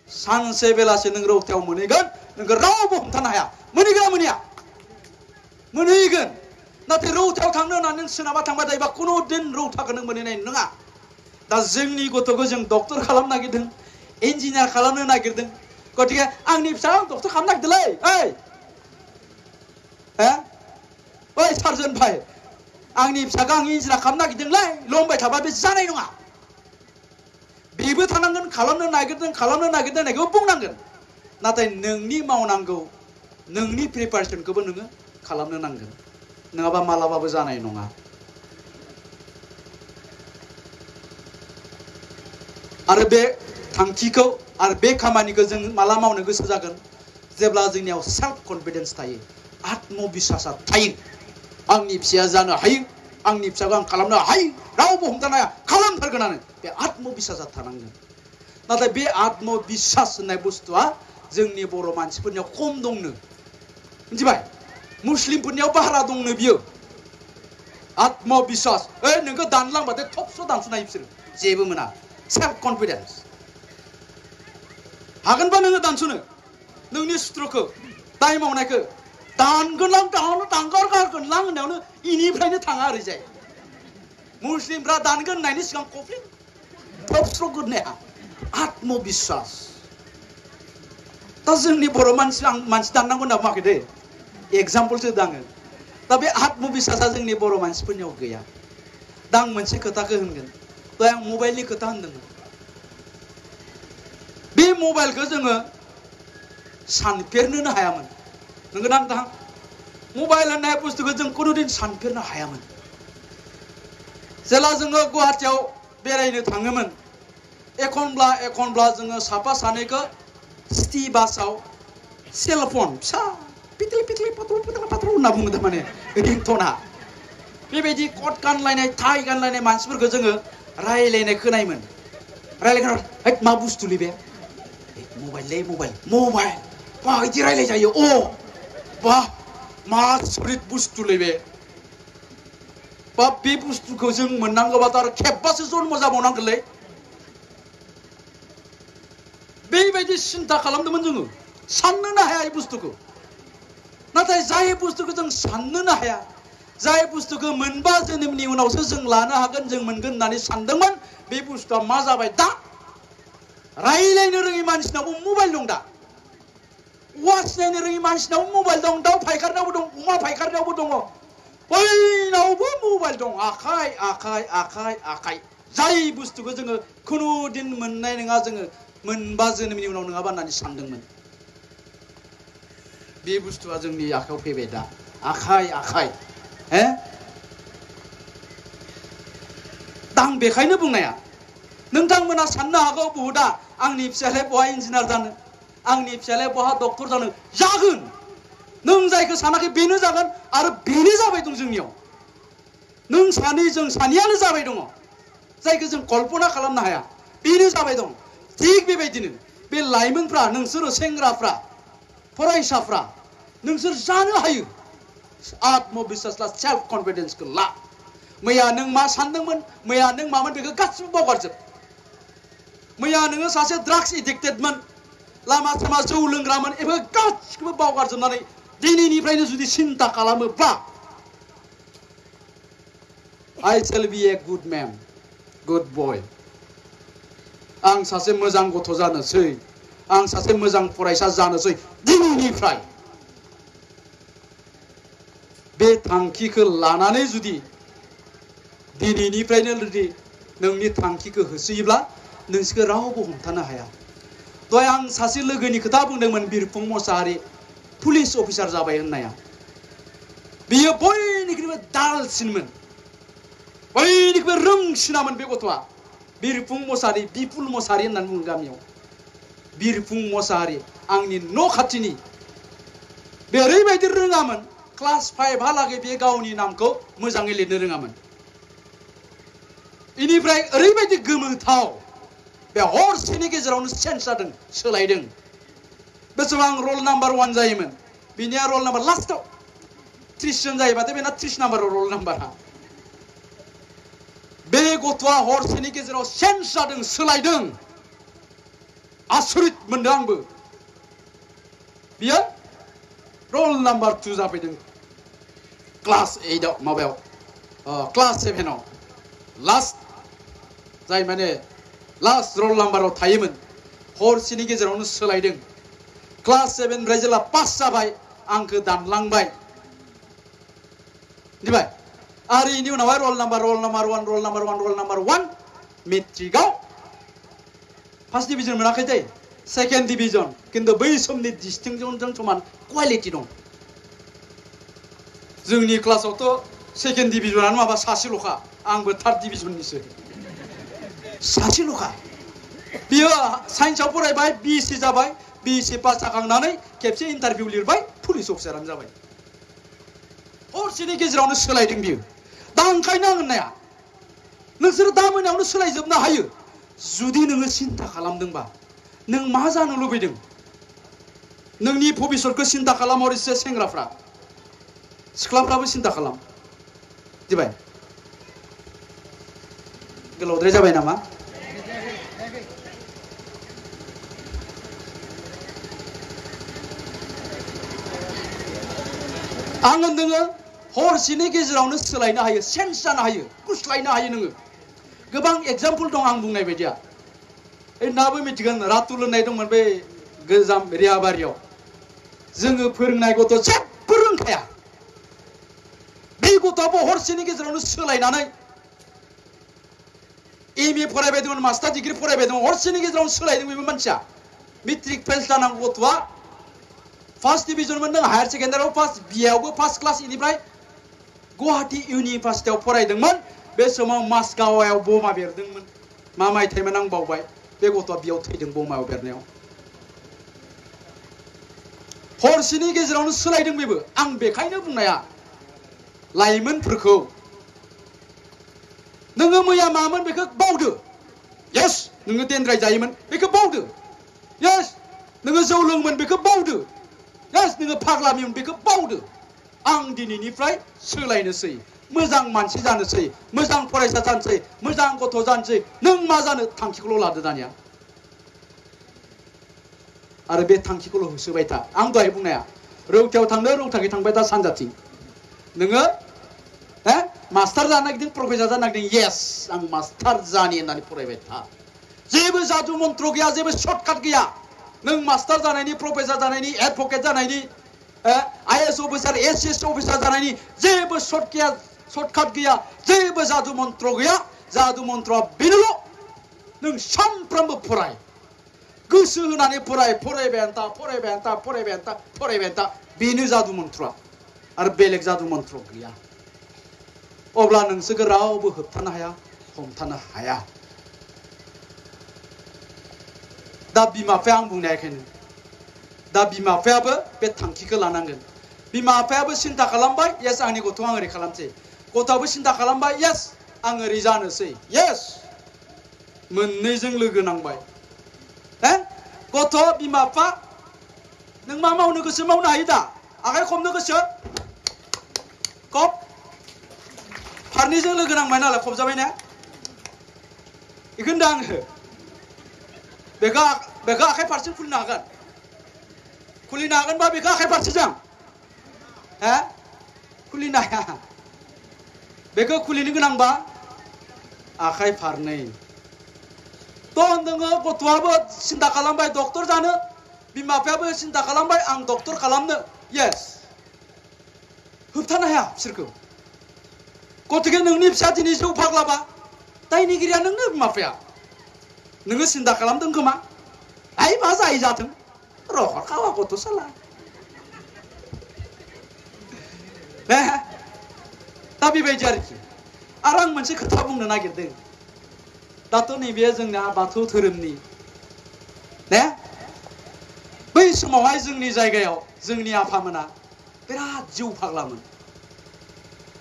सानसे बेलासे नों रौथायाव मोनहैगोन नोंखौ रावबो हमथानो हाया मोनहैगोन मोनहैया मोनहैगोन नाथाय रौथायाव थांनो होननानै नों सोनाबा थांबाय थायोबा खुनु दिन रौथाखौ नों मोनहैनाय नङा दा जोंनि गथ'खौ जों डक्टर खालामनो नागिरदों इन्जिनियार खालामनो नागिरदों गतिके आंनि फिसा आं डक्टर खालामनो नागिरदोंलै ओइ ओइ सार्जन भाई आंनि फिसाखौ आं इन्जिनियार खालामनो नागिरदोंलै लंबाय थाबा बे जानाय नङा बेबो थानांगोन खालामनो नागिरदों होननायखौ बुंनांगोन नाथाय नोंनि मावनांगौ नोंनि प्रिपारेसनखौबो नोङो खालामनो नांगोन नङाबा मालाबाबो जानाय नङा आरो बे थांखिखौ आरो बे खामानिखौ जों माला मावनो गोसो जागोन जेब्ला जोंनियाव सेल्फ कन्फिडेन्स थायो आत्मविश्वासा थायो आंनि फिसाया जानो हायो आंनि फिसाखौ आं खालामनो हायो रावबो हमथानो हाया खालामथारगोनानो बे आत्मविश्वासा थानांगोन नाथाय बे आत्मविश्वास होननाय बुस्थुआ जोंनि बर' मानसिफोरनियाव खम दंनो मिथिबाय मुस्लिमफोरनियाव बारा दंनो बियो आत्मविश्वास ओइ नोंखौ दानलांबाथाय थबस्र' दानस'नो हायो बिसोरो जेबो मोना सेल्फ कन्फिडेन्स हागोनबा नोङो दानस'नो नोंनि सुथ्रखौ दाय मावनायखौ दानगोनलां दानगारगारगोनलां होननायावनो इनिफ्रायनो थाङा ओरैजाय मुस्लिमफ्रा दानगोन होननायनि सिगां कफ्रि थबस्र'गोरनाया आत्मविश्वास दा जोंनि बर' मानसि दाननांगौ होनना बुङाखै दे एग्जाम्पलसो दाङो दा बे आत्मविश्वासा जोंनि बर' मानसिफोरनियाव गैया दा आं मोनसे खोथाखौ होनगोन दा आं मबाइलनि खोथा होनदोंमोन बे मबाइलखौ जोङो सानफेरनोनो हायामोन नंगौ ना नोंथां मबाइल होननाय बुस्थुखौ जों खुनुदिन सानफेरनो हायामोन जेला जोङो गुवाहाटियाव बेरायनो थाङोमोन एखनब्ला जोङो साफा सानैखौ सिटि बासाव सेलफन फिसा पिथि पिथि पाथर होनना बुङो थारमाने रिंटना बेबायदि कट गानलायनाय टाइ गानलायनाय मानसिफोरखौ जोङो रायलायनाय खोनायोमोन रायलायग्रा मा बुस्थुलै बे मबाइललै मबाइल बा बिदि रायलाय जायो अ बा मा सरित बुस्थुलै बे बा बे बुस्थुखौ जों मोननांगौबाथ' आरो खेबबासो जन्म जाबावनांगोनलै बेबायदि सिन्था खालामदोंमोन जोङो साननोनो हाया बे बुस्थुखौ नाथाय जाय बुस्थुखौ जों साननोनो हाया जाय बुस्थुखौ मोनबा जोनोमनि उनावसो जों लानो हागोन जों मोनगोन होननानै सानदोंमोन बे बुस्थुआ मा जाबाय दा रायलायनो रोङि मानसिनावबो मबाइल दं दा वाच नायनो रोङि मानसिनावबो मबाइल दं दाउ फायखारनायावबो दं अमा फायखारनायावबो दङ बयनावबो मबाइल दं आखाइ आखाइ आखाइ आखाइ जाय बुस्थुखौ जोङो खुनु दिन मोननाय नङा जोङो मोनबा जोनोमनि उनाव नङाबा होननानै सानदोंमोन बे बुस्थुआ जोंनि आखायाव फैबाय दा आखाइ आखाइ दा आं बेखायनो बुंनाया नोंथांमोना साननो हागौ बहुदा आंनि फिसालाया बहा इन्जिनियार जानो आंनि फिसालाया बहा डक्टर जानो जागोन नों जायखौ सानाखै बेनो जागोन आरो बेनो जाबाय दं जोंनियाव नों सानै जों सानैयानो जाबाय दङ जायखौ जों कल्पना खालामनो हाया बेनो जाबाय दं थिग बेबायदिनो बे लाइमोनफ्रा नोंसोरो सेंग्राफ्रा फरायसाफ्रा नोंसोर जानो हायो आत्मविश्वास ला सेल्फ कन्फिडेन्सखौ ला मैया नों मा सानदोंमोन मैया नों मामोन बेखौ गासिबो बावगारजोब मैया नोङो सासे ड्राग्स एडिक्टेडमोन लामा सामा जौ लोंग्रामोन एबो गासिखौबो बावगारजोबनानै दिनैनिफ्रायनो जुदि सिन्ता खालामोब्ला I shall be a good man, good boy. आं सासे मोजां गथ' जानोसै आं सासे मोजां फरायसा जानोसै दिनैनिफ्राय बे थांखिखौ लानानै जुदि दिनैनिफ्रायनो जुदि नोंनि थांखिखौ होसोयोब्ला नोंसोरखौ रावबो हमथानो हाया दहाय आं सासे लोगोनि खोथा बुंदोंमोन बिरफुं मोसाहारि पुलिस अफिसार जाबाय होननाया बियो बयनिख्रुइबो दालसिनमोन बयनिख्रुइबो रोंसिनामोन बे गथ'आ बिरफुं मोसाहारि बिपुल मोसाहारि होननानै बुङो गामियाव बिरफुं मोसाहारि आंनि न' खाथिनि बे ओरैबायदि रोङामोन क्लास 5 हालागै बे गावनि नामखौ मोजाङै लिरनो रोङामोन इनिफ्राय ओरैबायदि गोमोथाव बे हरसेनि गेजेरावनो चेन्ज जादों सोलायदों बेसेबां रल नाम्बार 1 जायोमोन बिनिया रल नाम्बार लास्टआव 30 जन जायोबाथाय बेना 30 नाम्बाराव रल नाम्बारा बे गथ'आ हरसेनि गेजेराव चेन्ज जादों सोलायदों आसरित मोनदों आंबो बियो रोल नाम्बार 2 जाफैदों क्लास 8 आव माबायाव क्लास 7 आव लास्ट जाय माने लास्ट रोल नाम्बाराव थायोमोन हरसेनि गेजेरावनो सोलायदों क्लास 7 निफ्राय जेला पास जाबाय आंखौ दानलांबाय दिबाय आरो इनि उनावहाय रोल नाम्बार 1 मेट्रिकआव फार्स्ट डिभिजन मोनाखै दे सेकेन्ड डिभिजन किन्तु बै समनि डिस्टिंक्शनजों समान क्वालिटि दं जोंनि क्लासावथ' सेकेन्ड डिभिजनानो माबा सासेल'खा आंबो थार्ड डिभिजननिसो सासेल'खा बियो साइन्सआव फरायबाय बिएससि जाबाय बिएससि पास जाखांनानै खेबसे इन्टारभिउ लिरबाय पुलिस अफिसारानो जाबाय हरसेनि गेजेरावनो सोलायदों बियो दा ओंखायनो आं होननाया नोंसोर दा मोनायावनो सोलायजोबनो हायो जुदि नोङो सिन्था खालामदोंबा नों मा जानो लुबैदों नोंनि भबिष्यतखौ सिन्ता खालाम हरैसे सेंग्राफ्रा सिख्लाफ्राबो सिन्ता खालाम दिबाय गोलावद्राय जाबाय नामा आं होनदोङो हरसेनि गेजेरावनो सोलायनो हायो चेन्ज जानो हायो गुस्लायनो हायो नोङो गोबां एग्जाम्पल दं आं बुंनाय बायदिया नाबो मिथिगोन रातुल होननाय दंमोन बे गोजाम रियाबारियाव जोङो फोरोंनाय गथ' जेबो रोंखाया बे गथ'आबो हरसेनि गेजेरावनो सोलायनानै एमए फरायबाय दंमोन मास्टार डिग्री फरायबाय दंमोन हरसेनि गेजेरावनो सोलायदों बेबो मानसिया मेट्रिक फेल जानांगौ गथ'आ फार्स्ट डिभिजन मोनदों हायार सेकेन्डारियाव फार्स्ट बिएआवबो फार्स्ट क्लास इनिफ्राय गुवाहाटी इउनिभार्सिटियाव फरायदोंमोन बे समाव मासगावायाव बमा बेरदोंमोन मा मायथाइमोन आं बावबाय बे गथ'आ बेयाव थैदों बमायाव बेरनायाव हरसेनि गेजेरावनो सोलायदों बेबो आं बेखायनो बुंनाया लाइमोनफोरखौ नोङो मैया मामोन बेखौ बावदो यस नोङो देनद्राय जायोमोन बेखौ बावदो यस नोङो जौ लोंमोन बेखौ बावदो यस नोङो फाग्लामिमोन बेखौ बावदो आं दिनैनिफ्राय सोलायनोसै मोजां मानसि जानोसै मोजां फरायसा जानोसै मोजां गथ' जानोसै नों मा जानो थांखिखौल' लादो दानिया आरो बे थांखिखौल' होसोबाय था आं दहाय बुंनाया रौतायाव थांनो रौताखै थांबाय दा सानजाथिं नोङो मास्टार जानो नागिरदों प्रफेसार जानो नागिरदों येस आं मास्टार जानि होननानै फरायबाय था जेबो जादु मन्त्र गैया जेबो सर्टकाट गैया नों मास्टार जानायनि प्रफेसार जानायनि एडभकेट जानायनि आईएएस अफिसार एसएस अफिसार जानायनि जेबो सर्टकाट गैया जेबो जादु मन्त्र गैया जादु मन्त्रआ बेनोल' नों सानफ्रोमबो फराय गोसो होनानै फरायबायानो था बेनो जादु मन्त्रआ आरो बेलेग जादु मन्त्र गैया अब्ला नोंसोरखौ रावबो होबथानो हाया हमथानो हाया दा बिमा बिफाया आं बुंनायखायनो दा बिमा बिफायाबो बे थांखिखौ लानांगोन बिमा बिफायाबो सिन्था खालामबाय येस आंनि गथ'खौ आं ओरै खालामसै गथ'आबो सिन्था खालामबाय येस आं ओरै जानोसै येस मोननैजों लोगो नांबाय गथ' बिमा बिफा नों मा मावनो गोसो मावनो हायो दा आखाइ खबनो गोसो खब फारनैजों लोगो नांबाय नालाय खबजाबाय ना बेखौनो आङो बेखौ आखाइ फारसे खुलिनो हागोनबा बेखौ आखाइ फारसेजों खुलिनो हाया बेखौ खुलिनो गोनांबा आखाइ फारनै थ' नोङो गथ'आबो सिन्था खालामबाय डक्टर जानो बिमा बिफायाबो सिन्था खालामबाय आं डक्टर खालामनो येस होबथानो हाया बिसोरखौ गतिके नोंनि फिसा दिनै जौ फाग्लाबा दायनिगिरिया नोंनो बिमा बिफाया नोङो सिन्था खालामदों खोमा आइ मा जायो जाथों रखर खावा गथ' साला दा बेबायदि आरोखि आरो आं मोनसे खोथा बुंनो नागिरदों दाथ' नैबे जोंना बाथौ धोरोमनि बै समावहाय जोंनि जायगायाव जोंनि आफामोना बिराद जौ फाग्लामोन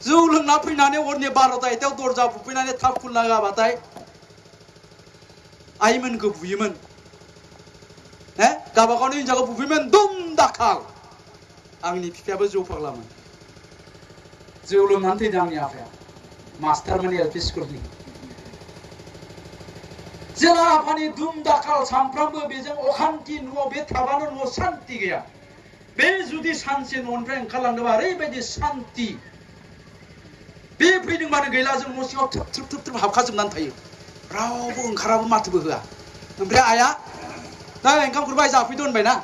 जौ लोंना फैनानै हरनि 12ता 1टायाव दरजा बुफैनानै थाब खुलना होआबाथाय आइमोनखौ बुयोमोन गावबा गावनि हिन्जावखौ बुफैयोमोन दुम दाखाल आंनि बिफायाबो जौ फाग्लामोन जौ लोंनानै थैदों आंनि आफाया मास्टारमोन एलपि स्कुलनि जेला आफानि दुम दाखाल सानफ्रामबो बेजों अखान्थि न'आव बे थाबानो न'आव सान्ति गैया बे जुदि सानसे न'निफ्राय ओंखारलांदोंबा ओरैबायदि सान्ति बे फैदोंबानो गैला जों न' सिङाव थोब थोब थोब थोब हाबखाजोबनानै थायो रावबो ओंखाराबो माथोबो होआ ओमफ्राय आइया दा ओंखाम खुरबाय जाफैदो होनबाय ना